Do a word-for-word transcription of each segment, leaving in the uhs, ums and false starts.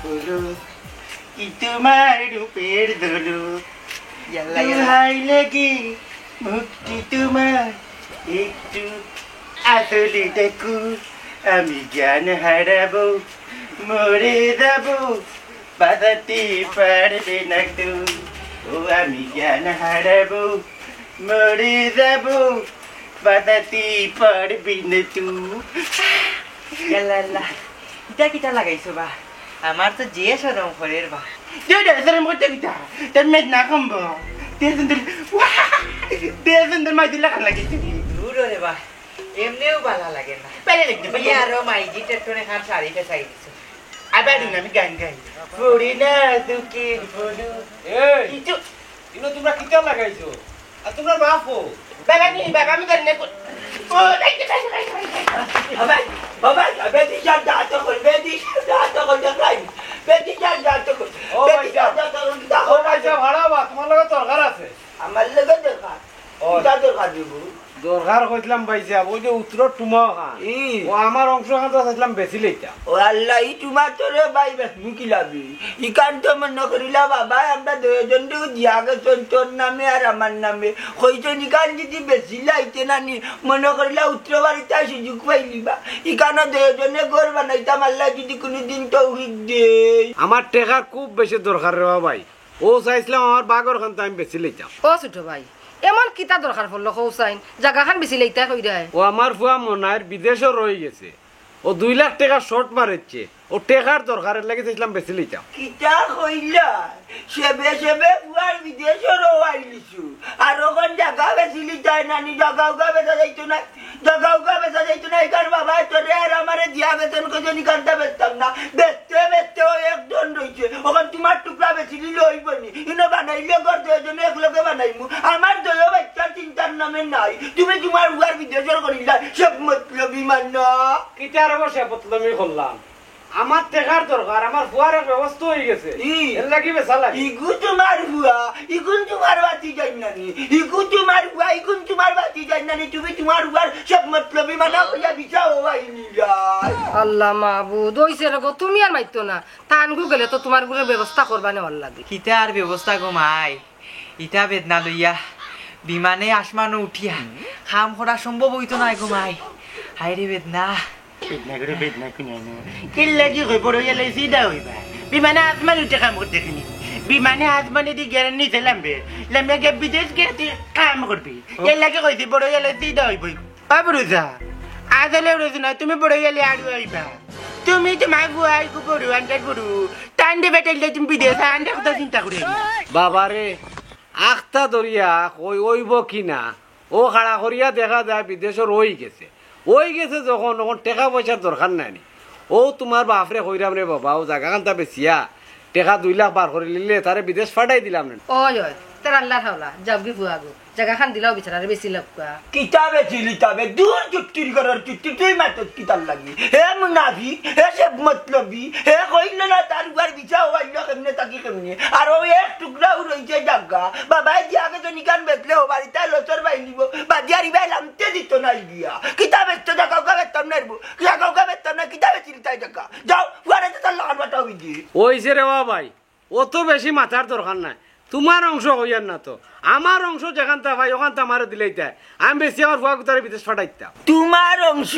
বলো, কি তোমার রূপের দোলো? ইয়াল্লা, ইয়াল্লা। দোহাই লাগে মুখটি তোমার, একটু আসলে দেখো, আমি জ্ঞান হারাবো, মরে যাবো, বাঁচাতে পারবে না তো। ও, আমি জ্ঞান হারাবো, মরে যাবো, বাঁচাতে পারবে না তো। ইয়াল্লা, ইয়াল্লা। ইটা কিতা লাগাইছো বা? আমার তো যে শরম করের বা। দে, দে, শরম করতে কিতা? তোর মেদ না কমবো। দে সুন্দর, ওয়া! দে সুন্দর মাই দিলা খান লাগিস তুই। দূর রে বা, এমনেও বালা লাগে না। পেলে দেখতে, তুমি পেলে। আরো মাইজি টেট্টনে খান শাড়ি পেছাই দিছো। আবার দিন আমি গান গাই। ফুড়ি না দুঃখের ফুলু। এই, কিছু ইনো তোমরা কিতা লাগাইছো? আর তোমরা বাপ হো? বাবা নি, বাবা আমি জানি না কো-, ও, এই, এই, এই, এই, এই, এই। বাবা, বাবা, বেটি যার দাঁত কই, বেটি যার দাঁত কই, দেখাই। বেটি যার দাঁত কই। ও বেটি ভাইসাব, যার দাঁত কই, ও ভাইসাব, হারাবা, তোমার লগে দরকার আছে। আমার লগে দরকার? ও। কিতা দরকার দিব? দরকার কইছিলাম ভাইসাব, ওই যে উত্তর টুমা খান। ই। ও আমার অংশ খান তো চাইছিলাম বেশি লইতা। ও আল্লাহ, ই টুমা তোরে ভাই বেশ মুখি লাভি। ইখান তো মনে করিলা বাবা, আমরা দুইজন দিয়া গেছন, তোর নামে আর আমার নামে। কইছন ইখান যদি বেশি লাইতে নানি, মনে করিলা উত্তর বাড়িতে সুযোগ পাইলিবা। ইখানো দুইজনে ঘর বানাইতাম, আল্লাহ যদি কোনোদিন তৌফিক দেয়। আমার টেকার খুব বেশি দরকার রে বা ভাই। ও চাইছিলাম আমার বাগর খান তো আমি বেশি লইতাম। ও ছোট ভাই, এমন কিতা দরকার পড়লো কও চাইন? জাগা খান বেশি লইতা কইরায়। ও আমার ফুয়া মনাইর বিদেশও রই গেছে। ও দুই লাখ টেকা শর্ট মারেছে। ও টেকার দরকার, এর লাগি চাইছিলাম বেশি লইতাম। কিতা কইলা? সেবে সেবে ফুয়ার বিদেশও রওয়াই লিছু। আর অখন জাগা বেশি লিতায় নানি, জাগা উগা বেচা যাইতো না। জাগা উগা বেচা যাইতো না, ইখান বাবা তোরে আর আমারে দিয়া বেচন কইছন ইখানটা বেচতাম না। বেচতে বেচতে ও এক দন রইছে। অখন তোমার টুকরা বেশি নিলে অইবো নি? ইনো বানাইলে ঘর দুইজনে একলগে বানাইমু। আমার দুইও বাচ্চা চিন্তার নামে নাই। তুমি তোমার উয়ার বিদেশর করিলা, সব মতলবি মান্না। কিতার অবশ্য বদনামি করলাম? আমার টেকার দরকার, আমার ফুয়ার এক ব্যবস্থা অই গেছে। ই। এর লাগি বেচা লাগে। ইগু তোমার ফুয়া, ইগুন তোমার বাতি যাই নানি। ইগু তোমার ফুয়া, ইগুন তোমার বাতি যাই নানি। তুমি তোমার ফুয়ার সব মতলবি মানা কইয়া বিচা হওয়াই নিলাই। আল্লাহ মাবুদ, অইছে রে গো, তুমি আর মাইতো না। তানগু গেলে তো তোমার গুলোর ব্যবস্থা করবা নেওয়ার লাগে। কিতা আর ব্যবস্থা গো মাই? ইটা বেদনা লইয়া বিমানে আসমানো উঠিয়া কাম করা সম্ভব অইতো নায় গো মাই। হায় রে বেদনা। বেদনা করে বেদনা কুনানো। কিল্লা কি কই বড় গেলে সিধা অইবা। বিমানে আসমান উঠে কাম করতে কিনি। বিমানে আসমানে দি গেলে নিচে লামবে। লামে গিয়ে বিদেশ গিয়ে তুই কাম করবি। এর লাগি কইছি বড় গেলে সিধা অইবই। ও বুরুজা, আসলে বুরুজ না, তুমি বড় গেলে আরো অইবা। তুমি তোমার বুয়াই গো বড়, আন্ডার বড়। টান্ডে বেটাইলে তুমি বিদেশ, আন্ডে কথা চিন্তা করে। বাবারে, আখতা ধরিয়া কই অইবো কি না, ও খাড়া করিয়া দেখা যায় বিদেশর অই গেছে। অই গেছে যখন, অখন টেকা পয়সার দরকার নাই নি। ও তোমার বাপরে কইরাম রে বাবা, ও জাগা খানতা বেচিয়া টেকা দুই লাখ বার করি লিলে তারে বিদেশ ফাটাই দিলাম নে। ওই, ওই, তোর আল্লাহর হাওলা, যাওগি ফুয়া গো। জাগা খান দিলাও বিচারারে বেশি লাভ কুয়া। কিতা বেচিলি তবে? দূর চুট্টির ঘরর চুট্টি, তুই মাতত কিতার লাগি? হে মুনাফিক, হে সব মতলবি, হে কইল না তার উয়ার বিচা হওয়াইল কেমনে থাকি কেমনে? আর ও এক টুকরাও রইছে জাগা। বাবায় দিয়া গেছে নিকান বেচলে ও বাড়িতে লসর বাইলিব। বাদিয়ার ইবায় লামতে দিত নাই গিয়া। কিতা বেচতে জাগা উগা বেচতাম না এরবো। জাগা উগা বেচতাম না, কিতা বেচিলি তাই জাগা? যাও, উয়ারে তো তার লাগান বাটাও গিয়ে। অইছে রে বা ভাই, অত বেশি মাতার দরকার নাই। তোমার অংশ কইয়ার না তো, আমার অংশ যেখানতা পাই অখানতা আমারে দিলাইতায়। আমি বেশি আমার ফুয়া গুতারে বিদেশ ফাটাইতাম। তোমার অংশ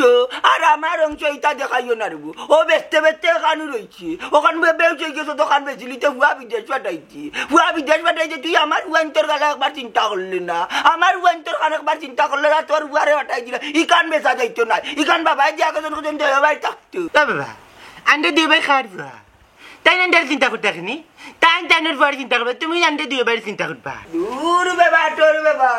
আর আমার অংশ ইতা দেখাইও না রেবু। ও বেচতে বেচতে এখানো রইছে, অখান বে-, বেউস অই গেছে, তখন বেচিলিতে ফুয়া বিদেশ ফাটাইছি। ফুয়া বিদেশ ফাটাইছে, তুই আমার ফুয়াইন্তর গালা একবার চিন্তা করলে না, আমার ফুয়াইন্তর খান একবার চিন্তা করলে না, তোর ফুয়ারে ফাটাই দিলে। ইখান বেচা যাইতো না, ইখান বাবায় দিয়া গেছন কইছন দেওয়া বাড়ি থাকতো। এ বাবা, আন্ডে দুই ভাই খার ফুয়া। তাইন আন্ডার চিন্তা করতা কিনি? তাইন তাইনর ফুয়ার চিন্তা করবা, তুমি আন্ডে দুই ভাইর চিন্তা করবা। দূর বেবা, তোর বেবা,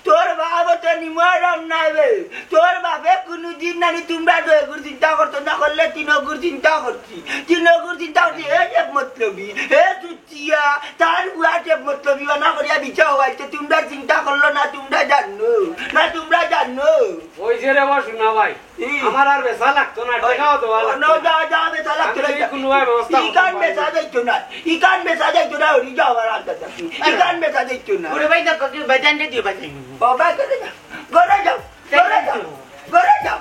তোর বাপ তো নিমরম নাই বে। তোর বাপে কুনুদিন নানি তোমরা দুইগুর চিন্তা করতো না, করলে তিনগুর চিন্তা করছি, তিনগুর চিন্তা করছি। হে এক মতলবি, হে সুচিয়া, তার ফুয়া এক মতলবি বানা করিয়া বিচা হওয়াইছে। তোমরা চিন্তা করলো না, তোমরা জানো না, তোমরা জানো। অইছে রে বা সোনা ভাই, ই। আমার আর বেচা লাগতো না, টেকাও দেওয়া লাগতো না। যা, যা, বেচা লাগতো না। আমি কোনো ভাবে ব্যবস্থা করতে পারি। ইখান বেচা যাইতো না, ইখান বেচা যাইতো না, ওরি যাও, আমার আন্দাজ আছে। ইখান বেচা যাইতো না। বড় ভাই, দেখো, কি বাজানটা দিও, বাজান। বাবা, ঘরে যাও, ঘরে যাও, ঘরে যাও, ঘরে যাও।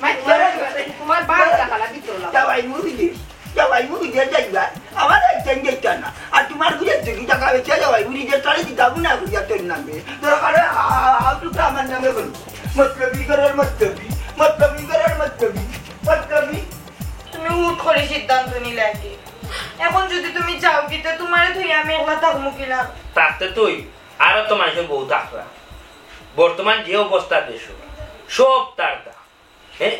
ভাই, ঘরে যাও। তোমার বাপ দেখালা, ভিতরে লাগো। যাও, ভাই, মুড়ি দিস। যাওয়াই বুঝে যাইবা, আমার একজন যেতা না। আর তোমার বুঝে যদি টাকা বেশি যাওয়াই বুঝে যে তাহলে দিতাম না বুঝিয়া তোর নামে। তোর কারণে আউটুকটা আমার নামে বলবো। মতলবি করার মতলবি, মতলবি করার মতলবি, মতলবি। তুমি হুট করি সিদ্ধান্ত নিলে আর কি। এখন যদি তুমি যাও কিতা, তোমারে থইয়া আমি একলা থাকমু কিলা? থাকতে তুই আরো তো মানুষের বউ থাকরা। বর্তমান যে অবস্থা দেশ, সব তার দাম। হ্যাঁ,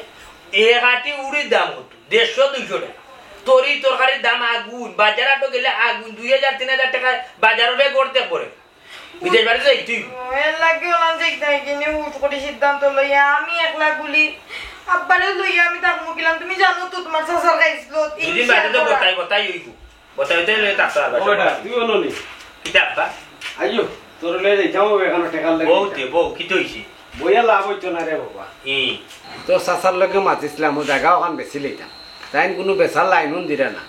এক আটি উড়ির দাম কত? দেড়শো দুইশো টেকা। তরি তরকারির দাম আগুন, বাজার হাটো গেলে আগুন, দুই হাজার তিন হাজার টেকা বাজার হলে গড়তে পড়ে। বিদেশ বাড়ি যাই তুই। এর লাগি ওলান যে একদম কিনে হুট করি সিদ্ধান্ত লইয়া আমি একলা গুলি আব্বারে লইয়া আমি থাকমু কিলাম। তুমি জানো তো তোমার চাচার খাইছিল দুদিন বাদে তো বতাই বতাই হইব। বতাই হইতে হইলে থাকতে পারবা। ও বেটা, তুই হলো নি? কিতা আব্বা? আইও, তোর লয়ে যাইতাম হবে এখানে টেকার লাগি। বউ তে, বউ, কিতা হইছে? বইয়া লাভ হইতো না রে বাবা। ই। তো চাচার লগে মাতিছিলাম, ও জাগা ওখান বেশি লইতাম। তাইন কোনো বেচার লাইন উন দিরা না।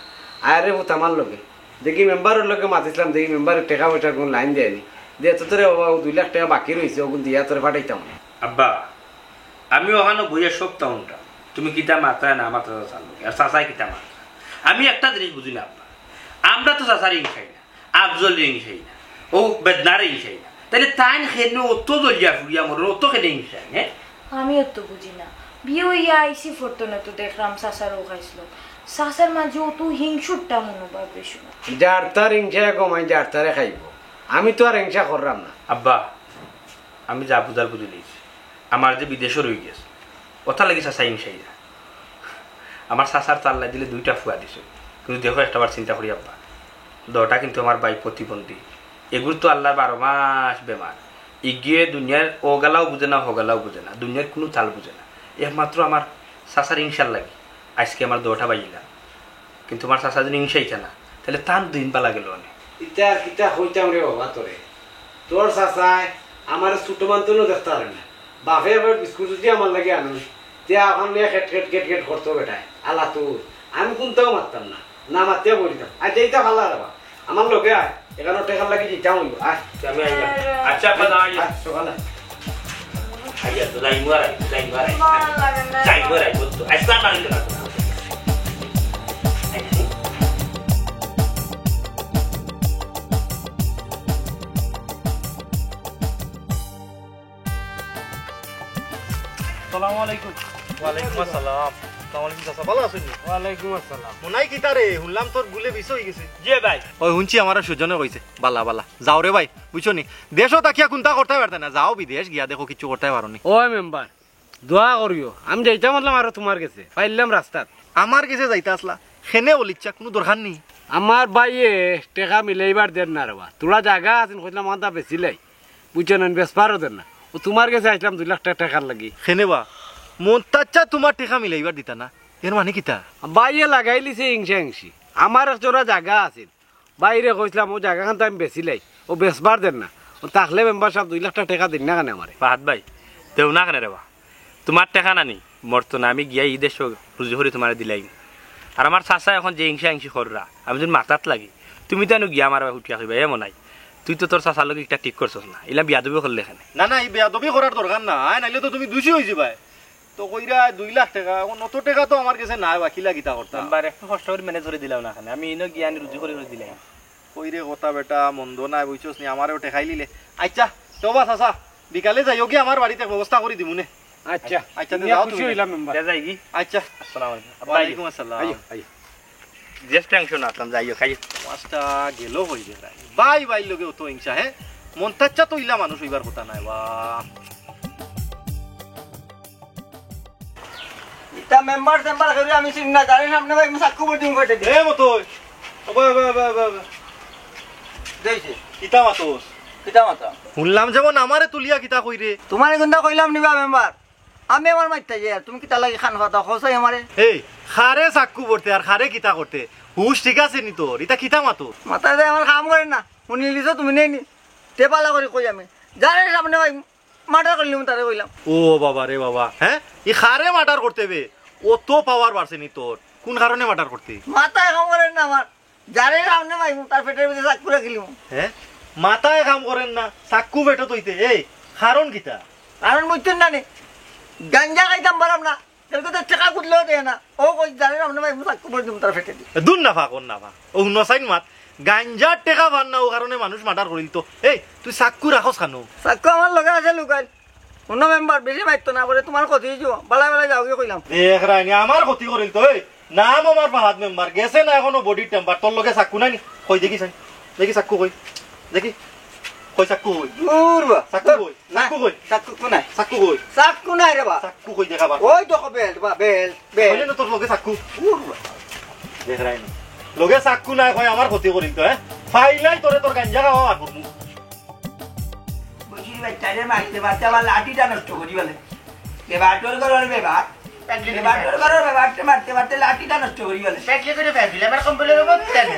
আরে পুত আমার লগে। দেখি মেম্বারর লগে মাতিছিলাম, দেখি মেম্বারে টেকা পয়সা কোনো লাইন দেয়নি। দে তো তোরে বাবা, ও দুই লাখ টেকা বাকি রইছে, ওগুন দিয়া তোরে পাঠাইতাম। আব্বা, আমি ওখানো বইয়া সব তাউনটা। তুমি কিতা মাতরায় না মাতরায় চাচার লগে, আর চাচায় কিতা মাতরা। আমি একটা জিনিস বুঝি না আব্বা, আমরা তো চাচার হিংসাই না, আফজল হিংসাই না, ও বেদনার হিংসাই না, তাইলে তাইন খেনে অত জ্বলিয়া ফুড়িয়া মরর, অত খেনে হিংসাই, হ্যাঁ? আমিও তো বুঝি না। বিয়ে হইয়া আইছি ফোরতনে তো দেখলাম চাচারও খাইছিল। চাচার মাঝে অত হিংসুরটা মনোভাব বেশি না। যার তার হিংসা কমাই, যার তারে খাইব। আমি তো আর হিংসা করলাম না। আব্বা, আমি যা বুঝার বুঝি নিয়েছি। আমার যে বিদেশও রয়ে গেছে, ওটা লাগি চাচা হিংসাই না। আমার চাচার চাল্লাই দিলে দুইটা ফুয়া দিছে, কিন্তু দেখো একটা বার চিন্তা করি আব্বা, দটা কিন্তু আমার ভাই প্রতিবন্ধী, এগুর তো আল্লাহর বারো মাস বেমার। ইগিয়ে দুনিয়ার ও গালাও বুঝে না, হ গালাও বুঝে না, দুনিয়ার কোনো চাল বুঝে না। একমাত্র আমার চাচার হিংসার লাগি আজকে আমার দটা বাইলা। কিন্তু আমার চাচা যদি হিংসাইতা না, তাহলে তান দিন বালা গেল অনে। ইতা আর কিতা কইতাম রে বাবা তোরে। তোর চাচায় আমার ছোট মানতনও দেখতে পারে না। বাপে আবার বিস্কুট যদি আমার লাগি আনুন, তে এখন নিয়ে খেট খেট খেট খেট করতো বেটায়। আলা তুই, আমি কোনটাও মারতাম না, না মারতেও বলিতাম। আর যেইটা ভালো আর আমার লগে আয়, এখানে টেকার লাগি দিতাম হইব। আয়। আমি আইয়া। আচ্ছা, আব্বা, দাঁড়াই। আয়, সকালে। আইয়া, তো যাই মুয়ার আই, যাই মুয়ার আই। ভালো লাগে না। যাই মুয়ার আই, বুঝতো। আজকে আর বাড়িতে না। আসসালামু আলাইকুম। ওয়ালাইকুম আসসালাম। আসসালামু আলাইকুম চাচা, ভালো আছেন নি? ওয়ালাইকুম আসসালাম। মনাই কিতা রে, শুনলাম তোর বুলে বিষ হয়ে গেছে। জি ভাই। ওই শুনছি আমার সুজনে কইছে। বালা, বালা। যাও রে ভাই, বুঝছো নি? দেশও থাকিয়া কুন্তা করতে পারতে না। যাও বিদেশ গিয়া দেখো কিচ্ছু করতে পারো নি। ওই মেম্বার, দোয়া করিও। আমি যাইতাম বললাম আরো তোমার গেছে। পাইলাম রাস্তাত। আমার গেছে যাইতা আসলা? খেনে বলিচ্ছা, কোনো দরকার নেই। আমার ভাইয়ে টেকা মিলাইবার দেন না রে বা। তোরা জাগা আছেন, কইলাম আন্দা বেশি লাই। বুঝছো না, বেসপারও দেন না। ও তোমার গেছে আইসলাম দুই লাখ টেকা টেকার লাগি। খেনে বা? মন্তাচ্ছা তোমার টেকা মিলাইবার দিতা না? এর মানে কিতা? বাইয়ে লাগাইলিছে হিংসা হিংসি। আমার এক জোড়া জাগা আছিল। বাইরে কইসলাম, "ও জাগাখান তো আমি বেচিলাই, ও বেচবার দেন না।" ও তাকলে মেম্বার সাহেব দুই লাখ টেকা দিন না কেনে আমারে? ফাহাদ ভাই, দেও না কেনে রে বা? তোমার টেকা নানি, মরতো না, আমি গিয়া ই দেশো রুজি করি তোমারে দিলাই। আর আমার চাচা এখন যে হিংসা হিংসি কররা, আমি যদি মাথাত লাগি, তুমি তো এনে গিয়া আমার উঠিয়া কইবা, "এ মনাই, তুই তো তোর চাচার লগে একটা ঠিক করছস না, ইলা বিয়াদবি করলে কেনে?" না, না, এই বেয়াদবি করার দরকার না, আয় নাইলে তো তুমি দুষী হয়ে যাবায়। তো কইরা দুই লাখ টেকা, এখন অত টেকা তো আমার গেছে নাই, বাকি লাগিতা করতাম। মেম্বার, একটু কষ্ট করি ম্যানেজ করি দিলাও না কেনে, আমি ইনো গিয়া আনি রুজি করি করি দিলাই। কইরে কথা বেটা, মন্দ নাই, বুঝছস নি, আমারেও ঠেকাই লিলে। আচ্ছা, তো বা চাচা, বিকালে যাইও কি আমার বাড়িতে ব্যবস্থা করি দিমু নে। আচ্ছা, আচ্ছা, তে যাও খুশি তুমি। হইলাম মেম্বার। দে যাই কি? আচ্ছা। আসসালামু আলাইকুম। আব্বা, ওয়ালাইকুম আসসালাম। আইও, আইও। যে টেনশন আছলাম, যাইও, খাইও। মাছটা গেল কই রে ভাই? ভাই, ভাই, লগে অত হিংসা, হ্যাঁ? মন্তাচ্ছা তো ইলা মানুষ হইবার কথা নাই, বা। ইতা মেম্বার টেম্বার করি আমি চিনি না, জানি সামনে ভাই, আমি চাক্কু বটিং করে দিই। এ মতই। ওবা, ওবা, ওবা, ওবা, ওবা। দেখছি। কিতা মাতস? কিতা মাতা? শুনলাম যেমন আমারে তুলিয়া কিতা কইরে। তোমারে কোনটা কইলাম নিবা মেম্বার? আমি আমার মাইতে যাই, আর তুমি কিতা লাগি খান ফাতা খসাই আমারে? এই, খারে চাক্কু বটতে আর খারে কিতা করতে? হুশ ঠিক আছে নি তোর? ইতা কিতা মাতস? মাথা দে আমার কাম করে না। শুনি লিছো তুমি নেই নি? তে পালা করি কই আমি। যারে সামনে ভাই মার্ডার করলিম তারে কইলাম। ও বাবা রে বাবা, হ্যাঁ? ই খারে মার্ডার করতে বে? অত পাওয়ার বাড়ছে নি তোর? কোন কারণে মার্ডার করতে? মাথায় কাম করে না আমার। যারে সামনে পাইমু, তার পেটের ভিতরে চাক্কু রাখিলিমু। হ্যাঁ? মাথায় কাম করের না, চাক্কু পেটত থইতে। এই, কারণ কিতা? কারণ বুঝছইন না নি? গাঞ্জা খাইতাম পারাম না, তোর কথা টেকা কুদলেও দেয় না। ও কই জানে না, আমরা ভাই চাক্কু মারি দিমু তার পেটে দি। এ, দূর না ফা, কোন না ফা। ও হুনো চাইন মাত, গাঞ্জার টেকা পার না, ও কারণে মানুষ মার্ডার করিল তো। এই, তুই চাক্কু রাখস কেনে? চাক্কু আমার লগে আছে লুকাইল। হুনো মেম্বার, বেশি মাতিও না, পরে তুমার ক্ষতি অইযিবো। বালায় বালায় যাওগি কইলাম। দেখ রাইনি, আমার ক্ষতি করিল তো। এই, নাম আমার ফাহাদ মেম্বার, গেছে না এখনো বডির টেম্পার, তোর লগে চাক্কু নাই নি? কই দেখি চাই, দেখি চাক্কু কই, দেখি, কই চাক্কু কই? দূর বা। চাক্কু কই? না, চাক্কু কই? চাক্কু নাই। চাক্কু কই? চাক্কু নাই রে বা। চাক্কু কই দেখা বা? ওই দেখো বেল্ট বা, বেল্ট, বেল্ট। কইলে না তোর লগে চাক্কু? দূর বা। দেখ রাইনি। লগে চাক্কু নাই, কই আমার ক্ষতি করিল তো, হ্যাঁ? ফাইলাই তোরে তোর গাঞ্জা খাওয়া আর করমু। বুঝলি ভাই, তারে মারতে মারতে আমার লাঠিটা নষ্ট করি বলে। বেবাটর ঘরর বেবাট। বেবাটর ঘরর বেবাটরে মারতে মারতে লাঠিটা নষ্ট করি বলে। পেটলে করে ফেলে, আমার কম্বলের উপর তেল।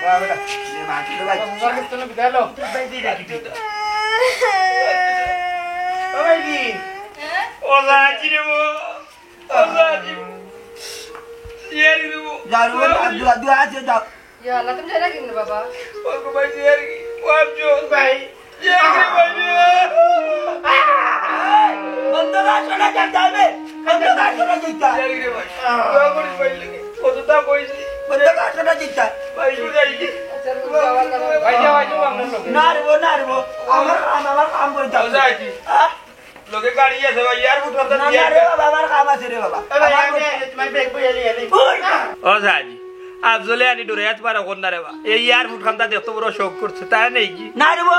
বাবা, বেটা, বেবাটর ভাই। বাবা, বাবা, তুমি বিদায় লও। ভাই, দিয়ে রাখি তুই তো। ও ভাই, দি। ও লাজি রে বো। ও লাজি। ইয়ারি রে বো। যাও রে বো, যাও, দোয়া, দোয়া আছে, যাও। ইয়া আল্লাহ, তুমি যাইরা কেনে বাবা? ও গো ভাই, ইয়ারি। ও আফজল। ভাই। বন্ধ কর, শোনা যাইতা। বন্ধ কর, শোনা যাইতা। কতটা কইছি। বন্ধ কর, শোনা যাইতা। ভাই, শুনে যাই কি? আচ্ছা, তুমি যাওয়ার কারণে ভাই, যাও, ভাই, যাও, আপনার লোক। না রে বো, না রে বো। আমার কাম, আমার কাম করে যাও। আচ্ছা, আচ্ছা। আহ? লোকে গাড়ি আছে ভাই, এয়ারপোর্ট কথা না, দিয়ে না রে আসবে। বাবা, আমার কাম আছে রে বাবা। এ ভাই, আমার আমি কাম আছি, তোমার ব্যাগ বইয়া লিয়ে আলি। ওই! ও সাজি, আফজলে আনি ডরে এত পারো কোন না রে বা? এই এয়ারপোর্ট খানটা দেখতে বড় শখ করছে, তাই নেই কি? না রে বো,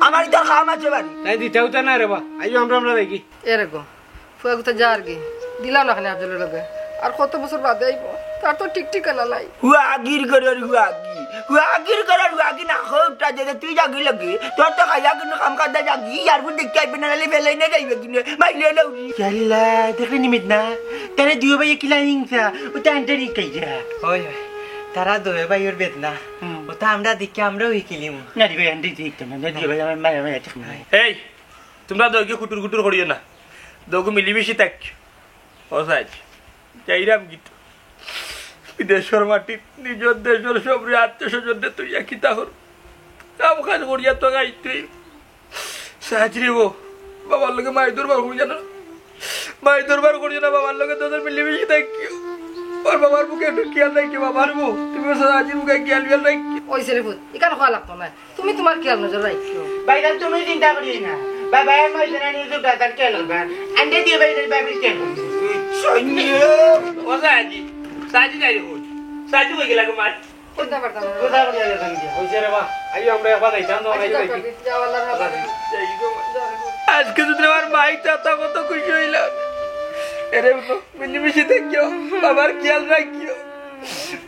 আমার ইতার কাম আছে বাড়ি। তাই দিতেও তো না রে বা, আইও আমরা, আমরা দেখি। এরকম, ফুয়া গুতা যার কি? দিলাম না খানে আফজলের লগে। আর কত বছর বাদে আইবো? তার তো ঠিক ঠিকানা নাই। হুয়াগির ঘরর হুয়াগি। হুয়াগির ঘরর হুয়াগি না খোটা দে, তুই যাগি লাগি। তোর তো খাইয়া কুনু কাম কাজ যাগি, এয়ারপোর্ট দেখতে আইবে না, নাইলে বেলাই না যাইবে কিনে। মাইলে না উড়ি। ইয়াল্লা, দেখলে নিমিত না? তারা দুই ভাই কিলা হিংসা, ও তো আন্ডারি কাইয়া। ওই, ওই, তারা দুই ভাই ওর বেদনা। হুম। ও তো আমরা দেখি, আমরাও হিকিলিম। না রে ভাই, আন্ডারি দেখতে না, না রে ভাই, আমার মায়া মায়া ঠিক নাই। এই, তোমরা দুইও কুটুর কুটুর করিও না। দুইও মিলিমিশি থাকিও। ও সাইজ, যাইরাম গিত। বিদেশর মাটিত নিজর দেশর সবরে আত্মীয় স্বজনরে তুইয়া কিতা কর? কাম কাজ করিয়া তো খাইতে অইবো। সাইজ রে বো, বাবার লগে মাই দরবার করিও না। মাই দরবার করিও না, বাবার লগে দুইজন মিলিমিশি থাকিও। ওর বাবার মুখে একটু খেয়াল রাখিও, বাবার বো। তুমি সাইজর মুখে খেয়াল খেয়াল রাখিও। ওই ছেলে পুত, ইখান কওয়া লাগতো না। তুমি তুমার খেয়াল নজর রাখিও। ভাইজান, তুমি চিন্তা করিও না। বাবা, আমি ওই জন্য নিজে দাদার খেয়াল করবা। আন্ডে দিয়ে ভাইজান, ভাবির খেয়াল করবা। ও সাজি, সাজি যাই হোক। সাজি হয়ে গেল গো মার। কোনটা পারতাম না। কোথায় কোথায় গেছেন কি? ওই যে রে বা, আইও আমরা একবার যাইতাম তো, আইও দেখি। যাও, আল্লাহর হাওলা। আজকে যদি আমার ভাই চাচা কত খুশি হইলাম। এরে উঠো, মিলিমিশি থাকিও, বাবার খেয়াল রাখিও।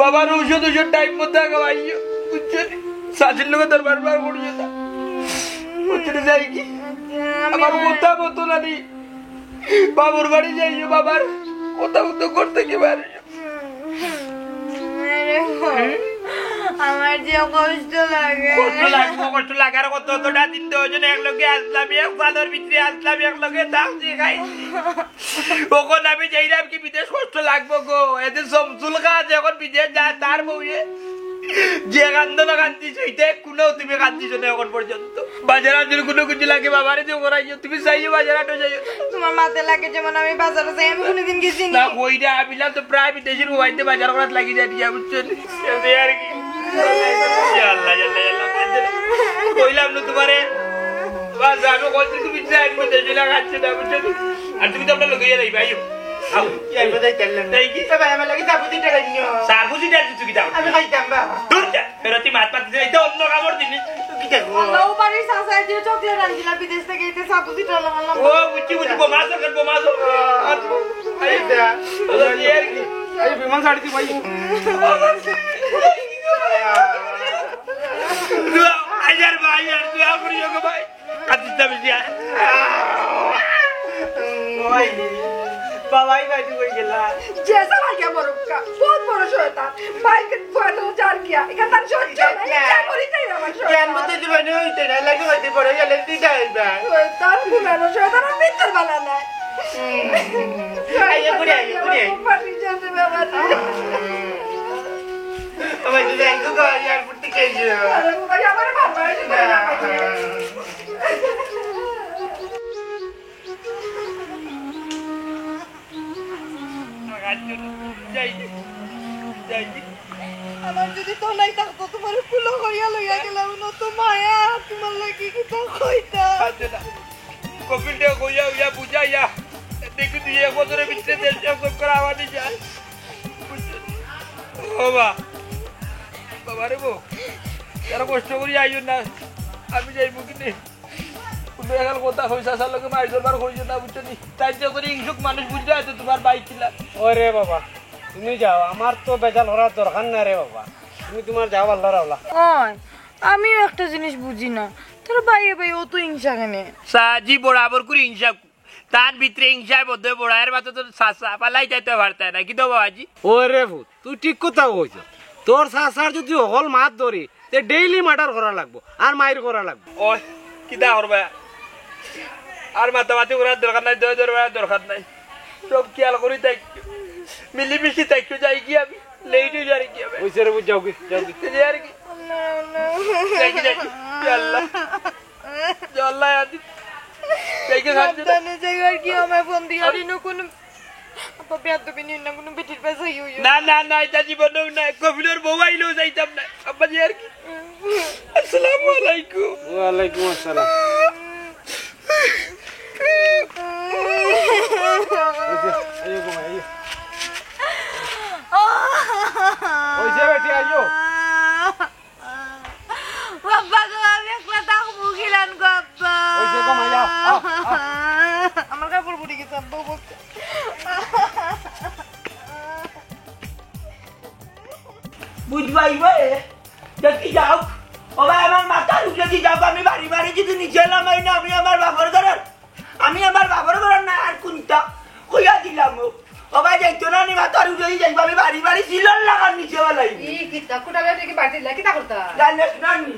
বাবার ঔষধ, ঔষধ টাইম মতো খাওয়াইও, বুঝছো নি? সাজির লগে দরবার বার করিও না, বুঝছো নি? যাই কি? আমার কথা মতো না নি, বাবুর বাড়ি যাইও, বাবার কথা মতো করতে কি পারিও। আমার যে কষ্ট লাগে। কষ্ট লাগবো, কষ্ট লাগে। আর কত, কতটা দিন দুইজনে একলগে আসলাম, এক ভালোর ভিতরে আসলাম, একলগে থাকছি, খাইছি। অখন আমি যাইরাম কি বিদেশ, কষ্ট লাগবো গো। এতে সমসুল খান যে অখন বিদেশ যায়, তার বউয়ে যে কান্দন কান্দিস, এইটা কুনো তুমি কান্দিস না অখন পর্যন্ত। বাজার আনতে কুনো কিছু লাগে, বাবারে যে করাইও, তুমি চাইও বাজার আটো যাইও। তুমার মাতে লাগে যেমন আমি বাজারো যাই, আমি কুনোদিন গেছি নি। না, কই রে, আমি তো প্রায় বিদেশর বউয়াইন্তে বাজার করাত লাগি যায়, দিয়া বুঝছো নি? এতে আর কি? ইয়া আল্লাহ, ইয়া আল্লাহ, ইয়া আল্লাহ। কইলাম না তুমারে, বাস, আমি কইছি তুমি যাই, আমি দেশে লাগাচ্ছি না, বুঝছো নি? আর তুমি তো আমরা লগে যাই, ভাই। আও, কি আর বোঝাই পারলাম না। তাই কি? এ ভাই, আমার লাগি সাবুতি টাকা নিও। সাবুতি টাকা কিছু কি দাও? আমি খাইতাম, বাবা। দূর যা, ফেরতি মাত মাত দিতে, এটা অন্য কামড় দিনি। তুই কি দেখো? আল্লাহ, ও বাড়ির চাচায় যে চকলেট আনছিলা বিদেশ থেকে, এতে সাবুতি টাকা লাগালাম। ও, বুঝছি, বুঝছি, বোমা আছে, বোমা আছে। আচ্ছা, এই দে। এই বিমান ছাড়ি দি ভাই। আইয়ার ভাই, আর দোয়া করিও গো ভাই। কাঁদিস না বেশি, আয়। ওই, বাবাই বাইরে কই গেলা? যে সালা গিয়া মরুক্কা, বহুত বড় শয়তান। ভাই কে পয়সা চার গিয়া, এখান তার সহ্য নাই, না। ইচ্ছা করি তাই আমার শয়তান। জ্ঞান বুদ্ধি জীবনে হইতে না, লাগে হইতে বড় গেলে তুই যাইবা। শয়তান, গুনানো শয়তান, আর মিথ্যার বালা নাই। হুম। আইয়া ঘুরে, আইয়া ঘুরে। পার্টি চলছে বাবা রে। আমার তো যাই তো, তো আর ফুটতে কে যে। আরে বাবা, আমার বাবা এসে না। যাই, যাই। আমার যদি তো নাই থাকতো, তোমার কুলো করিয়া লইয়া গেলাম, ও তো মায়া, তোমার লাগি কিতা কইতা। আচ্ছা, না। কপিলটা কইয়া, উইয়া বুঝাইয়া, দেখি তুই এক বছরের ভিতরে দেশ সব করা আমাদের যায়। বুঝছো? ও বাবা, বাবা রে বউ, তারা কষ্ট করি আইও না, আমি যাইব কি নে? কোনো এখন কথা কই, চাচার লগে মাইর দরবার করিও না, বুঝছো নি? তাই যে করে ইংসুক মানুষ বুঝলে হয়তো তোমার বাইক ছিল। ওরে বাবা, তুমি যাও, আমার তো বেজাল করার দরকার না রে বাবা, তুমি তোমার যাও, আল্লাহ রাওলা। ওই, আমিও একটা জিনিস বুঝি না, তোর ভাইয়ে ভাই অত হিংসা কেনে? সাজি বরাবর করে হিংসা, তার ভিতরে হিংসায় বোধ হয় বড়, এর মাঝে তো চাচা পালাই যাইতে পারতে না, কি তো বাবাজি? ওরে ভূত, তুই ঠিক কথা কইছ। তোর চাচার যদি হকল মাত ধরি, তে ডেইলি মার্ডার করা লাগবো, আর মাইর করা লাগবো। ওই, কিতা করবা? আর মাতামাতি করার দরকার নাই, দয় দরবার দরকার নাই। সব খেয়াল করি থাক, মিলিমিশি থাক, যাই কি আমি, লেট হয়ে যার কি আমি। ওই স্যার, যাও কি, যাও কি। এই যে আর কি। যাই কি, যাই কি। ইয়া আল্লাহ। ইয়া আল্লাহ, ইয়া দিন। যাই কি, যাই কি। সাবধানে যাই আর কি, আমার ফোন দিয়ে আর ইনো কোনো আপা বেয়াদবি নিও না, কোনো বেটির বাসায় হইও না। না, না, না, এটা জীবনেও না। কপিলর বউ আইলেও যাইতাম না। আব্বা যে আর কি। আসসালামু আলাইকুম। ওয়ালাইকুম আসসালাম। এই যে, এই যে, ঘুমাই, এই যে। ওই যে বেটি, আইও। বাবা গো, আমি একলা থাকবো কিলান গো, আব্বা। ওই যে গো, মাইয়া, আ, আ। আমার কাপড় পড়ে গেছে, আব্বা, বলতে। বুঝবাই বে, দেখি যাও। ও ভাই, আমার মাথার উপরে দি যাও, আমি বাড়ি বাড়ি যদি নিচে নামাই না, আমি আমার বাপর ঘরের আমি আমার বাবার ঘর না আর কোনটা কইয়া দিলাম ও। ও ভাই, যাইতো না নি, মাথার উপরে যাইবো, আমি বাড়ি বাড়ি সিলন লাগার নিচে বালাই। ই কিতা কুটালে দেখি বাড়ি দিলা, কিতা করতা? জানিস না নি?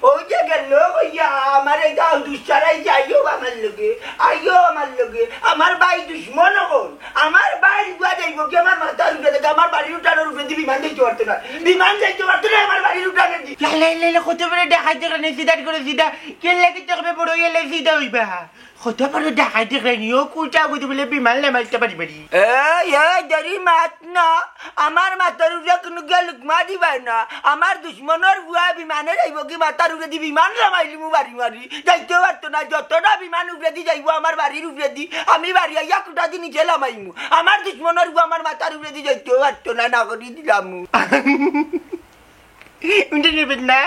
ওই যে গেল কইয়া আমার এই গাঁও দুসারাই যাইও আমার লগে, আইও আমার লগে। আমার ভাই দুশমন হন, আমার ভাই উবা যাইবো কি আমার মাথার উপরে দেখে, আমার বাড়ির উঠানোর উপরে দি বিমান যাইতে পারতো না, বিমান যাইতে পারতো না আমার বাড়ির উঠানোর দি। লা লা লা লা, কত বড় ডাকাইত দেখরা নি, সিধা করে সিধা। কেন লাগে তো হবে বড় গেলে সিধা হইবা? কত বড় ডাকাইত দেখরা নি, ও কুটা কত বলে বিমান লামাইতে পারি পারি। এই, এই, দেরি মাত না। আমার মাথার উপরে কোনো গেলুক মারি পায় না। আমার দুশমনর বুয়া বিমানে যাইবো কি মাথার উপরে দি বিমান লামাইলি মু বাড়ি মারি। যাইতে পারতো না, যতটা বিমান উপরে দি যাইবো আমার বাড়ির উপরে দি, আমি বাড়ি আইয়া কুটা দি নিচে লামাইমু। আমার দুশমনর বুয়া আমার মাথার উপরে দি যাইতে পারতো না, না করি দিলাম মু। উঠে নেবেন না?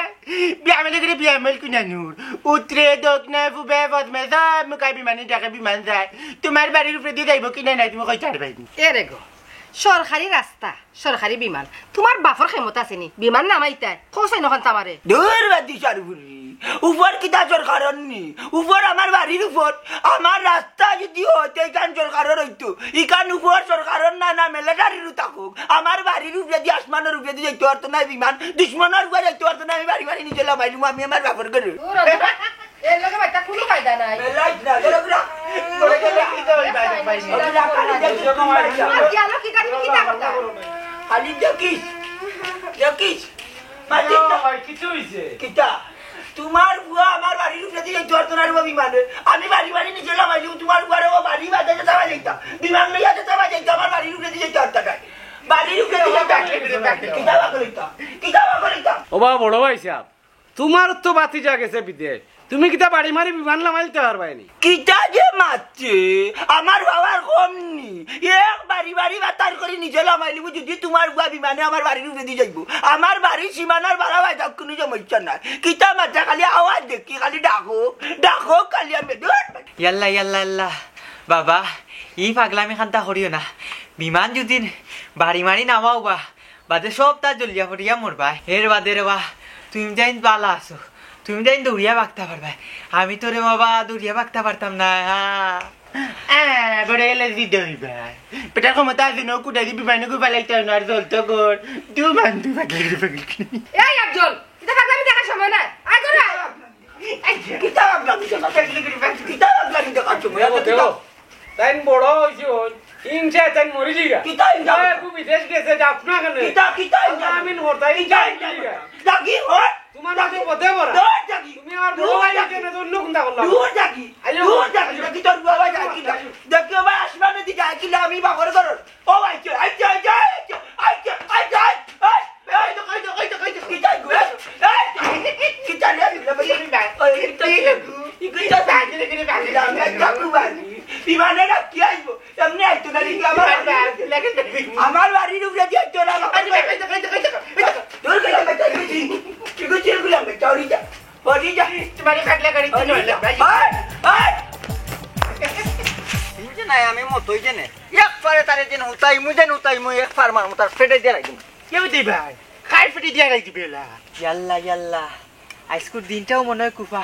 বিয়ামেল করে বিয়ামেল কুনানুর। উত্তরে, দক্ষিণে, পূবে, পশ্চিমে, সব মুখায় বিমানে ঢাকা বিমান যায়। তোমার বাড়ির উপরে দিয়ে যাইবো কিনা নাই, তুমি কইতে পারবাই নি। এ রে গো, সরকারি রাস্তা, সরকারি বিমান। তোমার বাপর ক্ষমতা আছে নি? বিমান নামাইতায়? খোঁজ হয় নখন তামারে। দূর বাদ দি সারুফুরি। উপর কিতা সরকারর নি? উপর আমার বাড়ির উপর। আমার রাস্তা যদি হতে ইখান সরকারর হইতো, ইখান উপর সরকারর না, না মিলিটারির থাকুক। আমার বাড়ির উপরেদি, আসমানর উপরেদি যাইতে পারতো না বিমান, দুশমনর উপরে যাইতে পারতো না। আমি বাড়ি বাড়ি নিচে লামাইলুম, আমি আমার বাপর ঘরে। দূর হ, দূর হ। এর লগে বাইতা কোনো কায়দা নাই। বেলাইত না, ধরো, ধরো। ধরো, ধরো, কি তো ওই বাইরে, বাইরে। ওই যে রাখা নিচে লামাইলুম। আর কি আলো কি গাড়ি কি না করতা? খালি দেখিস, দেখিস। মাতিস না। ভাই, কিছু হইছে? কিতা? তোমার বুয়া আমার বাড়ির উপরেদি যাইতে পারতো না রে বিমানে। আমি বাড়ি বাড়ি নিচে লামাইলুম, তোমার বুয়ারে ও বাড়ি বাদে যেতে পারে যাইতা। বিমান লইয়া যেতে পারে যাইতা, আমার বাড়ির উপরেদি যাইতে পারতা না। বাড়ির উপরেদি যাইতে পারতা না। কিতা বা করিতা? কিতা বা করিতা? ও বাবা, বড় ভাই সাহেব, তোমার তো ভাতিজা গেছে বিদেশ, তুমি কিতা বাড়ি মারি বিমান লামাইতে পারবায় নি? কিতা যে মাতছে, আমার বাবার কম নি। এক বাড়ি বাড়ি বাতার করি নিচে লামাইলিমু, যদি তোমার বুয়া বিমানে আমার বাড়ির উপরেদি যাইবো। আমার বাড়ির সীমানার বাড়া বাইরে কোনো সমস্যা নাই। কিতা মাতছে, খালি আওয়াজ দেখি, খালি ডাকো, ডাকো, খালি আমি দূর। ইয়াল্লা, ইয়াল্লা, ইয়াল্লা। বাবা, ই পাগলামি খান্তা করিও না। বিমান যদি বাড়ি মারি নামাও বা, বাদে সব তা জ্বলিয়া পড়িয়া মরবা। এর বাদে রে বা, তুমি যাইন বালা আছো, তুমি যাইন দৌড়িয়া বাগতা পারবা। আমি তো রে বাবা দৌড়িয়া বাগতা পারতাম না। আ, বড় এলে দিতে হইবা। পেটার ক্ষমতা আছে না, কুটাই দি বিমানে কো ফালাইতে হয় না, আর চলতো কর। দু মান দু পাগলি করে পাগলি। এই আফজল, কিতা পাগলামি দেখার সময় নাই। আয় করে আয়। কিতা পাগলামি দেখা? কিতা পাগলামি দেখার সময়? দেখো, দেখো। তাইন বড় হইছে হন, হিংসায় তাইন মরি যাইরা। কিতা হিংসা? এ, কু বিদেশ গেছে, যাক না কেন? কিতা, কিতা হিংসা? আমিন হরতাই কিতা হিংসা? যাকি হর? তোমার মতো পথে ভরা। দূর যাকি। তুমি আমার বড় ভাই কেন তো অন্য কোনটা করলাম? দূর যাকি। আইও। দূর যাকি। দেখি তোর বাবা যাই কিনা। দেখি ও ভাই আসমানে দি যাই কিনা আমি বাপর ঘর। ও ভাই, চল, আই, চল, ওরে যা, তোমারে ফাগলা গাড়ি তো নইলাম, ভাই। ভাই, ভাই। চিনছে না, আমি মতই জানে। এক ফারে তারে যেন হুতাইমু, যেন হুতাইমু, এক ফার মারমু, তার ফেটে দিয়া রাখি দিমু। কেউ দে ভাই, খাই ফেটে দিয়া রাখি দিবে এলা। ইয়াল্লা, ইয়াল্লা। আইজকুর দিনটাও মনে হয় কুফা।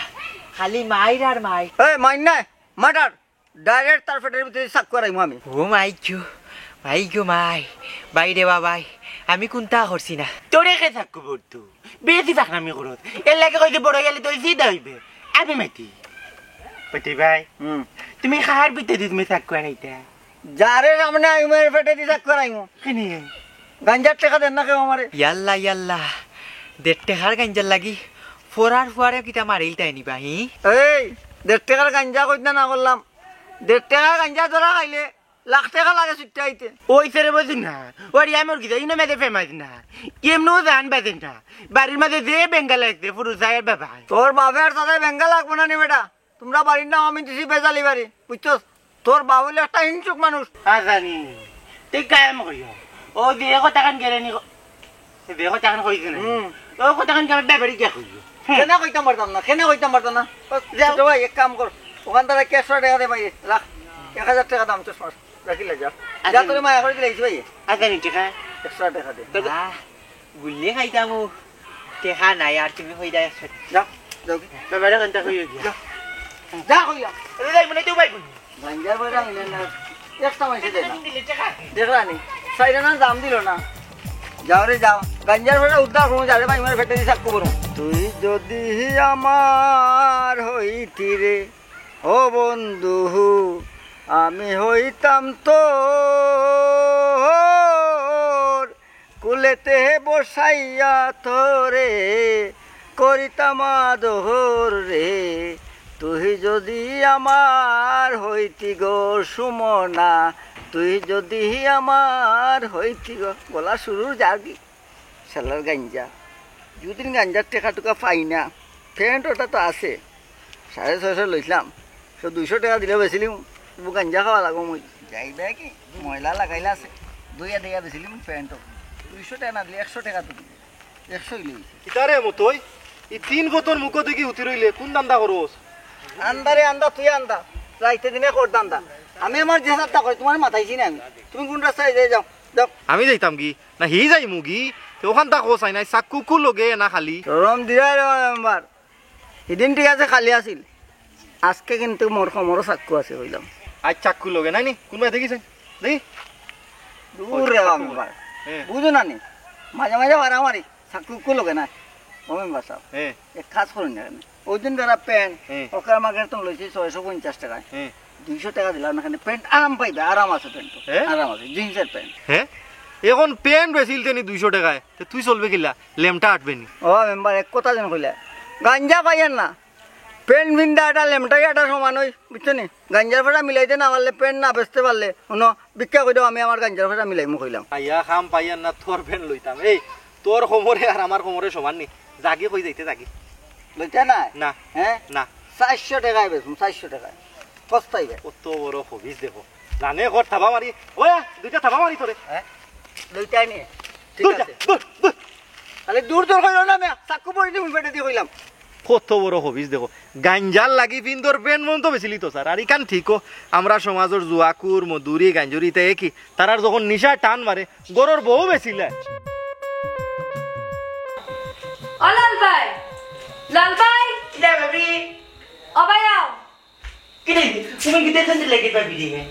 খালি মাইর আর মাইর। এই, মাইর নাই, মার্ডার। ডাইরেক্ট তার ফেটের ভিতরে চাক্কু আরাইমু আমি। ও মাই গো, মাই গো মাই, ভাই রে বাবাই, আমি কুন্তা করছি না। তোরে কে চাক্কু পড়তো? বেশি ফাঁকনামি করত। এর লাগে কইছে বড় গেলে তো সিধা হইবে। আমি মাতি। পাতি ভাই, হুম। তুমি কার ভিতরে তুমি চাক্কু আরাইতা? যারে সামনে আইমু এর ফেটে দি চাক্কু আরাইমু। কেনে? গাঞ্জার টেকা দেন না কেউ আমারে। ইয়াল্লা, ইয়াল্লা, দেড় টেকার গাঞ্জার লাগি ফরার ফুয়ারে কিতা মারিল তাই নিবা, হি? এই, দেড় টেকার গাঞ্জা কইত না, না করলাম। দেড় টেকার গাঞ্জা ধরা খাইলে লাখ টেকা লাগে ছুটতে আইতে। ওই সেরে বুঝি না, ওর ইয়ামর গিজা ইনো মেদে ফেমাইস না। কেমনও জান বাজে না। বাড়ির মাঝে যে বেঙ্গাল আছে, ফুরু সাহেব বাবা। তোর বাপের সাথে বেঙ্গাল লাগবো না নি বেটা। তোমরা বাড়ির নাম আমি দিছি বেজালি বাড়ি, বুঝছস? তোর বাপ হইলে একটা হিংসুক মানুষ। হ্যাঁ জানি, তুই কায়েম করিও। ও যে কথাখান গেলে নি, যে কথাখান কইছে না। হুম। ও কথাখান গেলে বেবাড়ি গিয়া কইও। কেনে কইতাম পারতাম না, কেনে কইতাম পারতাম না। ও, যাও। ছোট ভাই, এক কাম কর, ওখান থেকে একশো টেকা দে ভাই, রাখ। এক হাজার টেকা দাম চশমার, রাখিলে যা। আচ্ছা। যা, তোরে মায়া করে দিলে ভাই। আচ্ছা, নি টেকা। একশো টেকা দে। তো আহ, গুল্লে খাইতাম ও। টেকা নাই আর তুমি কই দাও একশো। যাও, যাও। বাবারে কোনটা কইও গিয়া। যাও। যা কইলাম। এরে যাই মনে তো ভাই বলি। গাঞ্জার বেটা মিলে না। একটা মাইসে দেয় না। দিলে টেকা। দেখলা নি? সাইডে না দাম দিল না। যাও রে যাও। গাঞ্জার বেটা উদ্ধার করুন, যারে ভাই মারে ফেটে দিয়ে সাক্ষ্য করুন। তুই যদি আমার হইতি রে, ও বন্ধু, আমি হইতাম তোর কুলেতে বসাইয়া তোরে করিতাম আদর রে। তুই যদি আমার হইতি গো সুমনা, তুই যদি আমার হইতি গো। গলা শুরু যার কি? শালার গাঞ্জা। দুদিন গাঞ্জার টেকা টুকা পাই না। প্যান্ট ওটা তো আছে। সাড়ে ছয়শো লইছিলাম। তো দুইশো টেকা দিলে বেচিলিম। তবু গাঞ্জা খাওয়া লাগবো মই। যাইবে কি? ময়লা লাগাইলা আছে। ধুইয়া দিয়া বেচিলিম প্যান্ট। দুইশো টেকা না দিলে একশো টেকা তো দিবে। একশোই লইছে। ইতারে মতই, ই তিন গতর মুখো দেখি উঠি রইলে, কোন ধান্দা করস? আন্দারে আন্দা, তুই আন্দা। রাইতে দিনে কর ধান্দা। আমি আমার যে সাতটা করি, তোমার মাথায় চিনি আমি। তুমি কোন রাস্তায় যাই যাও, যাও। আমি যাইতাম কি? না, হি যাইমু গি? তে ওখান তা খোঁজ নাই, চাক্কু কুক্কু লগে না খালি? শরম দিরায় রে মেম্বার। হিদিন ঠিক আছে, খালি আছিল। আজকে কিন্তু মোর কোমরও চাক্কু আছে, কইলাম। আজ চাক্কু লগে নাই নি? কোনবায় দেখিছেন? দেখি। দূর রে মেম্বার। হ্যাঁ। বুঝো না নি? মাঝে মাঝে মারামারি, চাক্কু কুক্কু লগে না। ও মেম্বার সাহেব। হ্যাঁ। এক কাজ করুন না কেন? ওই দিন যারা প্যান্ট, হ্যাঁ। ওখানে মার্কেট তো লইছি ছয়শো পঞ্চাশ টাকায়। হ্যাঁ। দুইশো টেকা দিলাম না, এখানে প্যান্ট আরাম পাইবে, আরাম আছে প্যান্ট। হ্যাঁ? আরাম আছে, জিন্সের প্যান্ট। হ্যাঁ? এখন প্যান্ট বেচিলতে নি দুইশো টেকায়, তে তুই চলবে কিলা? লেমটা আটবে নি। ও মেম্বার, এক কথা যেন কইলা, গাঞ্জা পাইয়ের না, প্যান্ট ভিন্দা এটা লেমটাই এটা সমান ওই, বুঝছো নি? গাঞ্জার ফেটা মিলাইতে না পারলে, প্যান্ট না বেচতে পারলে, হুনো, ভিক্ষা করি দাও, আমি আমার গাঞ্জার ফেটা মিলাইমু কইলাম। আইয়া খাম পাইয়ার না, তোর প্যান্ট লইতাম। এই, তোর কোমরে আর আমার কোমরে সমান নি। যাগি কই যাইতে যাগি। লইতে না? না। হ্যাঁ? না। চারশো টেকায় বেচমু, চারশো টেকায়। সস্তাই বে। কত বড় খবিস দেখো। জানে ঘর থাবা মারি। ওয়া, দুইটা থাবা মারি তোরে। হ্যাঁ? লইতে আইনি। ঠিক দূর যা, আছে। দূর, দূর। আরে দূর দূর কইলো না, আমি চাক্কু পড়ি দিমু, পেটে দিয়ে কইলাম। কত বড় খবিস দেখো। গাঞ্জার লাগি পিন্দর প্যান্ট মন তো বেচিলি তো স্যার। আর ইখান ঠিকও, আমরা সমাজর জুয়াকুর, মদুরি, গাঞ্জুরি ইতা একই। তারার যখন নিশা টান মারে, গরর বউ বেচিলে। ও লাল ভাই, লাল ভাই। কিতা ভাবি? ও ভাই আও। কিতা? তুমি কিতা এখান লাগি ভাবি রে?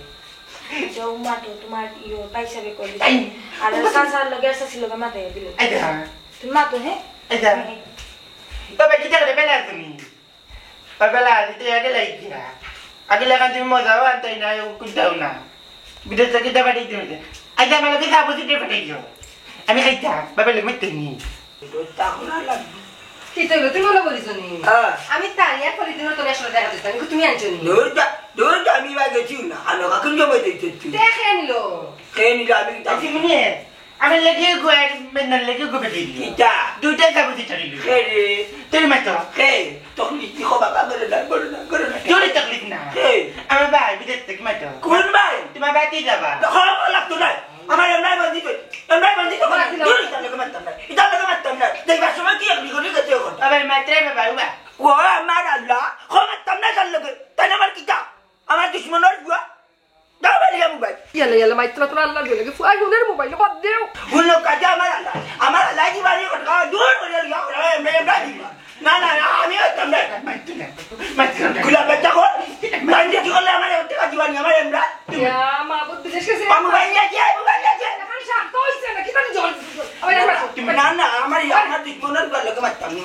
যাও মা তো তোমার ইয়ো ভাই সাহেব কই। তাই? আর চাচার লগে আর চাচির লগে মাতে দিল। আইদা। তুমি মা তো, হ্যাঁ? আইদা। বাবা, কিতা করে বেলা তুমি? বাবা, লা, দিতে আগে লাগিয়া। আগে লাগান তুমি মজা আনতাই না, ও কুদাও না। বিদেশ থেকে দাবা দিতে হইছে। আইদা, আমার লগে যাবো, দিতে পাঠাইও। আমি খাইতাম, বাবা, লে, মারতে নি। কিতা হইলো? তুমি মনে করিস নি? হ্যাঁ। আমি তাই এক পলিথিনের তোর একশো টাকা দিতাম, কিন্তু তুমি আনছো নি। দূর যা, দূর যা, আমি বা গেছি না। আনো, কাকুন জমা দিতে তুই। দেখে নিল। খেয়ে নিল, আমি আচ্ছা, মনে হয়, আমার লগে গো আর মেনার লগে গো বেটি। কিতা? দুইটাই যাবো দিতে হইল। কে রে? তোর মা তো। কে? তখন কি খবর? বাবা, করে না, করে না, করে না। তোর তকলিফ না। কে? আমার ভাই বিদেশ থেকে মা তো। কোন ভাই? তোমার বাড়িতে যাবা। তো খবর লাগতো না। আমার এমনি বান্ধিত, এমনি বান্ধিত করে। দূর, ইতার লগে মারতাম না। ইতার লগে মারতাম না। দেখবার সময় কি আপনি করে গেছে এখন? আবার মাত্রে বাবা, বাবা। ও আমার আল্লাহ, ও মাততাম না তার লগে। তাইন আমার কিতা? আমার দুশমনর ফুয়া। দাও বাড়ি যা মোবাইল। ইয়াল্লা, ইয়াল্লা, মাইত্রা তোরা আল্লাহ দিও লাগে। ফুয়া, হুনের মোবাইল, বাদ দেও। হুনো কাজে আমার আল্লাহ, আমার আল্লাহ কি বাড়ি কথা দূর করে লিয়া, আমরা, আমরা, আমরা দিবা। না, না, না, আমি হইতাম না। গুলা বেটা কর। মাইন্ডে কি করলে আমার একটা কাজ দিবা নি, আমার আমরা। ইয়া, মাবুদ, বিদেশ গেছে। আমার মোবাইল নিয়ে গিয়ে, মোবাইল নিয়ে গিয়ে। এখন শান্ত হইছে না, কি জানি জল, জল। আবার একবার। না, না, আমার, আমার দুশমনর ফুয়ার লগে মাততাম না।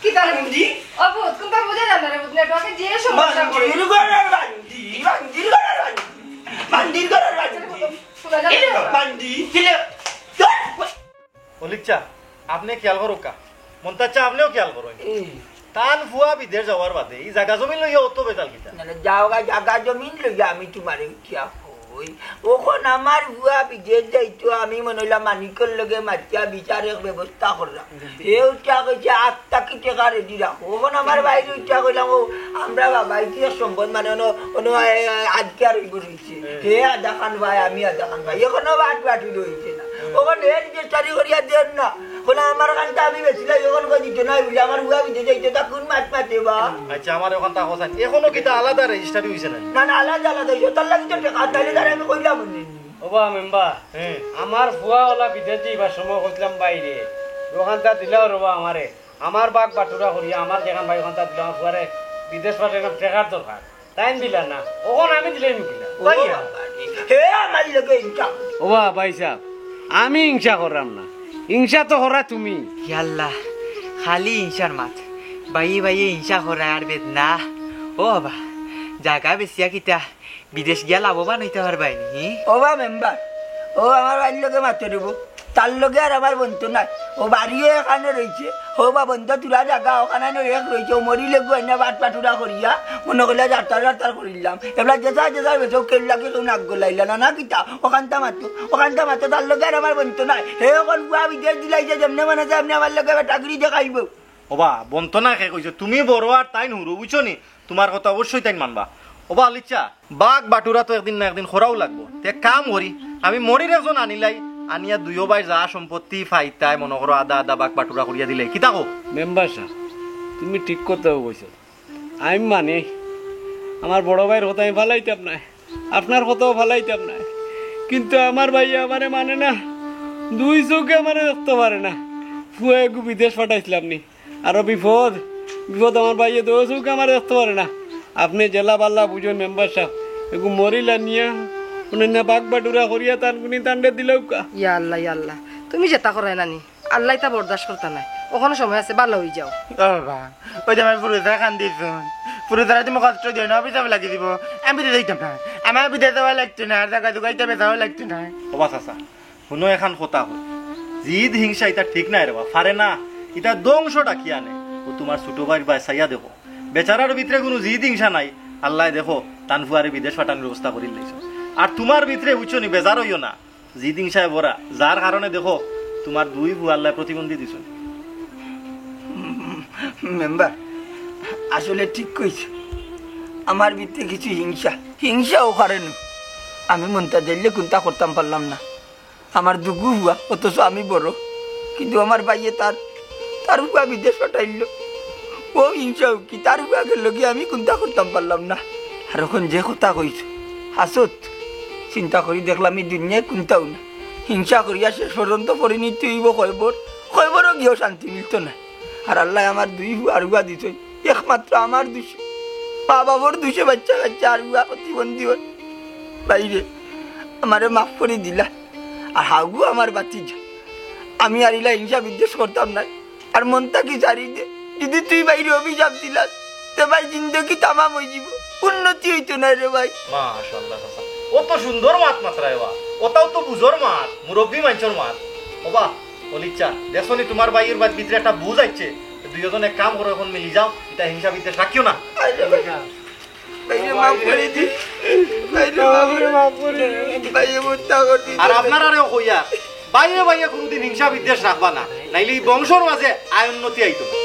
কি তার বান্দি? ও পুত, কোনটা বুঝা যায় না রে পুত, নেটওয়ার্কে যে সমস্যা করে। বান্দির ঘরের বান্দি, বান্দির ঘরের বান্দি। বান্দির ঘরের বান্দি। শোনা যাচ্ছে না। বান্দি, কিলে? অলিচ্ছা, আপনে খেয়াল করউক্কা। মন্তাচ্ছা, আপনেও খেয়াল করইন। এই। তান ফুয়া বিদেশ যাওয়ার বাদে ই জাগা জমিন লইয়া অত বেতাল কিতা? না, না, যাওগা জাগা জমিন লইয়া আমি তুমারে কিয়া কই। অখন আমার ফুয়া বিদেশ যাইতো, আমি মনে অইলা মানিকর লগে মাতিয়া বিচার এক ব্যবস্থা করলাম। হে উঠা কইছে, "আগ থাকি টেকা রেডি রাখো।" অখন আমার বাইরে উঠা কইলাম, "ও, আমরা বাবা, ইতি এক সম্পদ মানে অনো, অনো, এ, এ, আজকে আর অইব রইছে। হে আধা খান ভাই, আমি আধা খান ভাই।" অখনো বাট বাটুরি অইছে না। অখন হে রেজিস্টারি করিয়া দেন না। কইলা, "আমার খানটা আমি বেচিলাই, অখন কই দিত না, বুলে আমার ফুয়া বিদেশ যাইতো, তা কোন মাত মাতে বা?" আচ্ছা, আমার অখানটা কথা। অখনো কিতা আলাদা রেজিস্টারি অইছে না? না, না, আলাদা, আলাদা অইছে। তার লাগি তো টেকা, তাইলে তারে আমি কইলাম নি। ওবা মেম্বার, হ্যাঁ। আমার ফুয়া ওলা বিদেশ যাইবার সময় কইছিলাম বাইরে, অখানটা দিলাও রে বা আমারে। আমার বাগ বাটুরা করিয়া, আমার যেখান ভাই অখানটা দিলাম, আমার ফুয়ারে বিদেশ পাঠাইলাম, টেকার দরকার। তাইন দিলা না, অখন আমি দিলাইমু কিলা? ও বাবা রে, হে আমার লগে ইনকাম। ওবা ভাইসাব, আমি হিংসা কররাম না, হিংসা তো কররায় তুমি। ইয়াল্লা, খালি হিংসার মাত। ভাইয়ে ভাইয়ে হিংসা কররায় আর বেদ না। ও বাবা, জাগা বেচিয়া কিতা বিদেশ গিয়া লাভবান অইতা পারবায় নি? ওবা মেম্বার, ও আমার ভাইর লগে মাতো রে বা, তার লগে আর আমার বনতো নায়। ও বাড়িও এখানো রইছে, ও বা বনতো থুড়া জাগা অখানো এক রইছে, ও মরিলে গু আইনা বাট বাটুরা করিয়া, মনো করিলা যাত্রা যাত্রা করিলাম। এবলা যেতা যেতা বেচো, কেউর লাগি কেউ নাক গলাইলা না, না কিতা? অখানটা মাতো, অখানটা মাতো, তার লগে আর আমার বনতো নায়। হে অখন ফুয়া বিদেশ দিলাইছে, যেমনে মনে চায় এমনে আমার লগে বেটাগিরি দেখাইবো। ওবা, বনতো না কে কইছে, তুমি বড় আর তাইন হুরু, বুঝছো নি? তুমার কথা অবশ্যই তাইন মানবা। ওবা অলিচ্ছা, বাগ বাটুরা তো একদিন না একদিন করাউ লাগবো। তে এক কাম করি, আমি মরির একজন আনিলাই, আনিয়া দুইও ভাইর যা সম্পত্তি পাইতায়, মনো করো আধা আধা বাগ বাটুরা করিয়া দিলাই। কিতা কও? মেম্বার সাব, তুমি ঠিক কথাউ কইছো। আমি মানি, আমার বড় ভাইর কথা আমি ফালাইতাম নায়, আপনার কথাও ফালাইতাম নায়, কিন্তু আমার ভাইয়ে আমারে মানে না, দুই চউখে আমারে দেখতো পারে না। ফুয়া এগু বিদেশ পাঠাইছিলাম নি, আরো বিপদ, বিপদ। আমার ভাইয়ে দুই চউখে আমারে দেখতো পারে না। আপনে যেলা ভালা বুঝইন মেম্বার সাব, এগু মরিল আনিয়া, অনইন্যা বাগ বাটুরা করিয়া তান কুনি তানরে দিলাউক্কা। ইয়া আল্লাহ, ইয়া আল্লাহ, তুমি যেতা কররায় নানি, আল্লায় ইতা বরদাস্ত করতা নায়। অখনো সময় আছে, ভালা অইযাও। ও বাবা, ওই যে আমার পুরুষরা কান্দিছইন, পুরুষরা তুমি কষ্ট দিও না, অফিসে লাগি দিব, আমি বিদেশ যাইতাম না, আমার বিদেশ যাওয়া লাগতো না, আর জাগা জুগাইতে বেচাও লাগতো না। ওবা চাচা, হুনো এখান কথা কই। জিদ হিংসা ইতা ঠিক নায় রে বা, পারে না। ইতা ধ্বংস ডাকিয়া আনে। ও তুমার ছোট ভাইর বায় চাইয়া দেখো। বেচারার ভিতরে কুনু জিদ হিংসা নাই। আল্লায় দেখো, তান ফুয়ারে বিদেশ পাঠানির ব্যবস্থা করিলাইছে। আর তুমার ভিতরে বুঝছো নি, বেজার অইও না। জিদ হিংসায় ভরা, যার কারণে দেখো, তুমার দুই ফুয়া আল্লায় প্রতিবন্ধী দিছইন। মেম্বার, আসলে ঠিক কইছো। আমার ভিতরে কিছু হিংসা, হিংসা অউ কারণে। আমি মন্তাজ আইলে কুন্তা করতাম পারলাম না। আমার দুগু ফুয়া, অথচ আমি বড়, কিন্তু আমার ভাইয়ে তার, তার ফুয়া বিদেশ পাঠাইল। অউ হিংসা অউ কি, তার ফুয়া গেল গি, আমি কুন্তা করতাম পারলাম না। আর অখন যে কথা কইছো, হাছত চিন্তা করি দেখলাম ই দুনিয়ায় কুন্তাউ না। হিংসা করিয়া শেষ পর্যন্ত পরিণতি অইবো কয়বর, কয়বরও গিয়াও শান্তি মিলতো না। আর আল্লায় আমার দুই ফুয়ার ফুয়া দিছইন, একমাত্র আমার দুষে, মা বাবার দুষে বাচ্চা কাচ্চা আর ফুয়া প্রতিবন্ধী অয়। ভাইরে, আমারে মাফ করি দিলা। আর হাগু আমার ভাতিজা, আমি আর ইলা হিংসা বিদ্বেষ করতাম নায়। আর মন থাকি ছাড়ি দে, যদি তুই ভাইরে অভিশাপ দিলাস, তে ভাই জিন্দেগি তামাম অইযিবো, উন্নতি অইতো নায় রে ভাই। মাশাআল্লাহ চাচা, অত সুন্দর মাত মাতরায় বা, অতাউ তো বুঝর মাত, মুরব্বি মানষর মাত। ওবা, অলিচ্ছা, দেখছো নি তুমার ভাইর ভিতরে একটা বুঝ আইছে। দুইওজন এক কাম করো, অখন মিলি যাও, ইতা হিংসা বিদ্বেষ রাখিও না। আরে ভাই, ভাইরে মাফ করি দি। ভাইরে মাফ করি দি। ভাইরে হত্যা করি দি। আর আপনারারেও কইয়ার, ভাইয়ে ভাইয়ে কুনুদিন হিংসা বিদ্বেষ রাখবা না, নাইলে ই বংশর মাঝে আয় উন্নতি আইতো না।